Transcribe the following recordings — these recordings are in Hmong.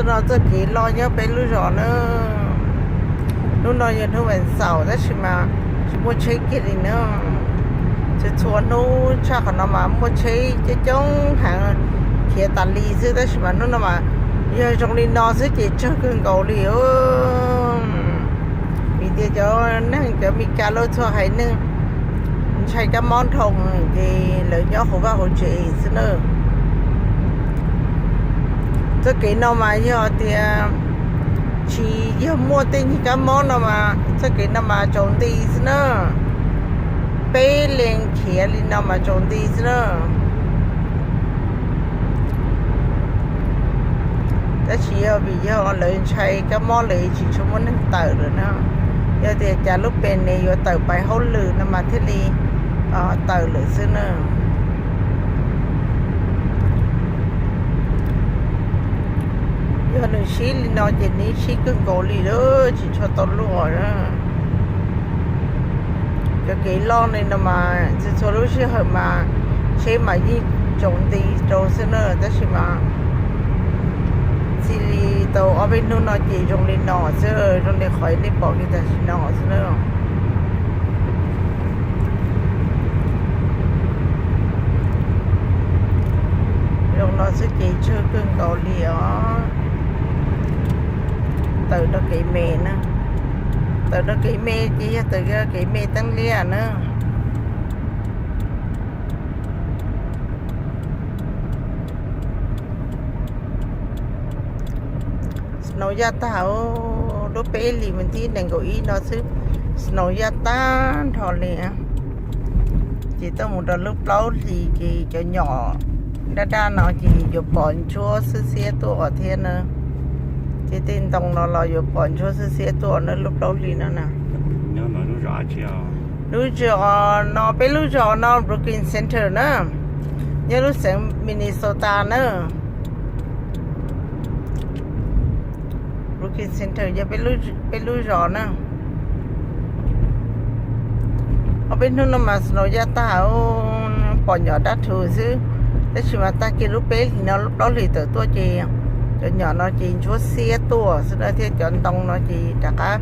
No txoj kev loj nyob peb lub zos na. Hnub no yog hnub vas xaum tab sis mas tsis muaj tsheb kiag li na. Txhua txhua hnub tshaj qhov no mas muaj tsheb coob coob heev khiav tas li xwb, tab sis mas hnub no mas yog zoo li no xwb ces tsawg kawg nkaus li. Vim tias cov neeg cov Meskas lawv txhua haiv neeg ntshai kab mob dhau ces lawv nyob hauv vaj hauv tsev xwb na. Txoj kev no mas yog tias tsis yog muaj tej nyuag kab mob no mas txoj kev no mas tsaus nti xwb na. Peb leeg khiav li no mas tsaus nti xwb na. Tab sis yog vim yog lawv ntshai kab mob lawv tsis tshua muaj neeg tawm lawm na. Yog tias cas lub pes ne yuav tawm pais hauj lwm no mas thiaj li tawm lawm xwb na. Yog nws sib li no ces nws sib kawg nkaus li lawm tsis tshua tau luaj na. Cov kev loj li no mas txhua txhua lub sij hawm mas tsheb mas yeej tsaus nti rau xwb na, tab sis mas txij li tau ob peb hnub no ces zoo li no xwb, zoo li qhov nej pom li tam sim no xwb na. Zoo no xwb ces tsawg kawg nkaus li os. Tawm rau kev me na, tawm rau kev me ces yog tawm rau kev me teeb liaj na. Snow yaj tag, lub peb hlis vas thib nees nkaum ib no xwb, snow yaj tag nrho li. Ces tuaj mus rau lub plaub hlis ces cov nyom daj daj no ces yuav pom ntsuab xiab xiab tuaj thiab na. Ces tej ntoo no los yuav pom ntsuab xiab xiab tuaj na lub plaub hlis no na. Lub zos no, peb lub zos no Brooklyn Center na, nyob lub xeev Minnesota na. Brooklyn Center yog peb lub zos na. Ob peb hnub no mas snow yaj tag, pom nyom dab rhuv xwb. Tab sis mas tag kis lub peb hlis no lub plaub hlis tawm tuaj ces cov nyom no ces ntsuab xiab tuaj xwb na, thiab cov ntoo no ces rov qab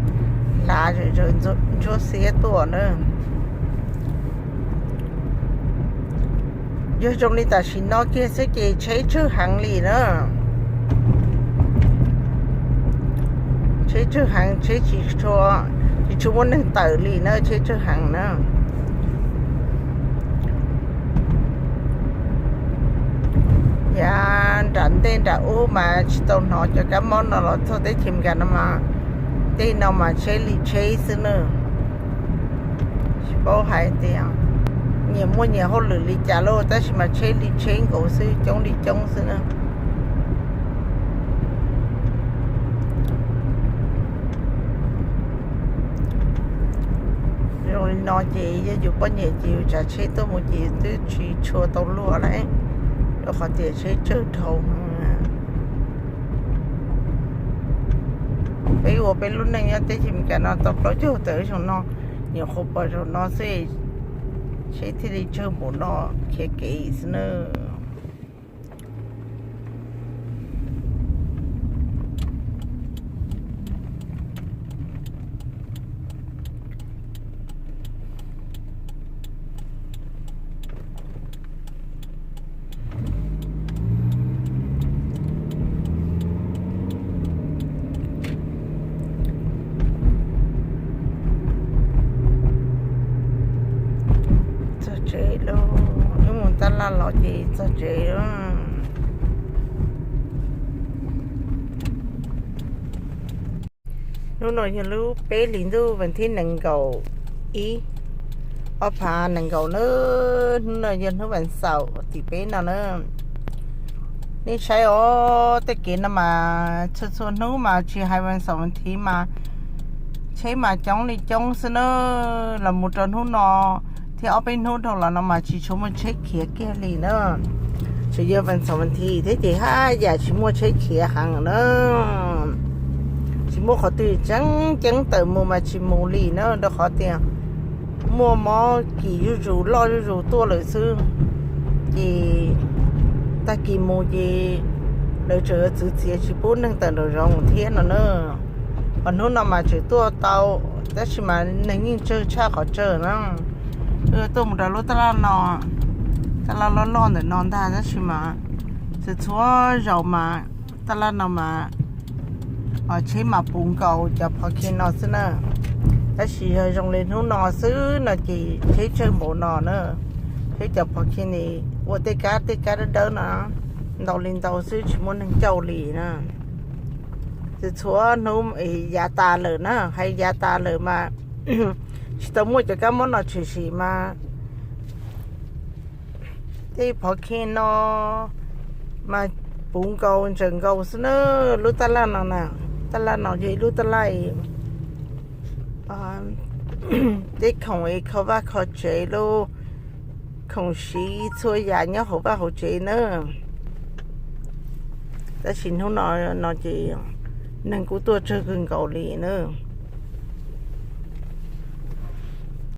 hlav ntsuab xiab tuaj na. Yog zoo li tam sim no kiag xwb ces tsheb tsawg heev li na. Tsheb tsawg heev, tsheb tsis tshua, tsis tshua muaj neeg tawm li na, tsheb tsawg heev na. Yav nram ntej nram ub mas tsis tau hnov cov kab mob no los txog teb chaws Amelikas no mas, tej no mas tsheb li tsheb xwb na. Tsis paub hais tias nyias muaj nyias hauj lwm li cas lauj, tab sis mas tsheb li tsheb nkaus xwb, coob li coob xwb na. Zoo li no ces yog yus poj niam ces yus tsav tsheb tuaj mus ces twb tsis tshua tau luaj lawm, rau qhov tias tsheb tsawg dhau. Peb ua peb lub neej nyob teb chaws Amelikas no tau plaub caug tawm xyoo no, nyuam qhuav pom zaum no xwb, tsheb thiaj li tsawg npaum no khiav kev xwb na. Txog tsev lauj, wb mus taj laj los ces txog tsev. Hnub no yog lub peb hlis ntuj vas thib nees nkaum ib, ob phav nees nkaum na. Hnub no yog hnub vas xaum tim peb no na. Nej saib os, tej kev no mas txhua txhua hnub mas tsis hais vas xaum vas thiv mas tsheb mas coob li coob xwb na. Los mus rau hnub no thiab ob peb hnub dhau los no mas tsis tshua muaj tsheb khiav kiag li na. Tsuas yog vas xaum vas thiv thiab ces haj yam tsis muaj tsheb khiav heev na. Tsis muaj qhov twg tseeb ceeb tawm mus mas tsis mus li na, rau qhov tias muaj mob kis zuj zus loj zuj zus tuaj lawm xwb. Ces tag kis mus ces lawv tseem yuav txwv txiav tsis pub neeg tawm nraum zoov thiab no na. Hos hnub no mas tseem tuaj tau, tab sis mas neeg yeej tsawg tshaj qhov tsawg na. Wb tuaj mus rau lub taj laj no, taj laj loj loj ntawm no ntag, tab sis mas txhua txhua zaus mas taj laj no mas tsheb mas puv nkaus cov parking no xwb na. Tab sis yog zoo li hnub no xwb no ces tsheb tsawg npaum no na. Tsheb cov parking ni ua tej kab tej kab dawb dawb no ntau li ntau xwb, tsis muaj neeg cauj li na. Txhua txhua hnub yav tas lawm na, hais yav tas lawm mas tsis tau muaj cov kab mob no tshwm sim mas tej parking no mas puv nkaus ntsaws nkaus xwb na. Lub taj laj no na, taj laj no yog ib lub taj laj tej khoom es kho vaj kho tsev, lub khoom siv txhua yam nyob hauv vaj hauv tsev na. Tab sis hnub no no ces neeg kuj tuaj tsawg kawg nkaus li na.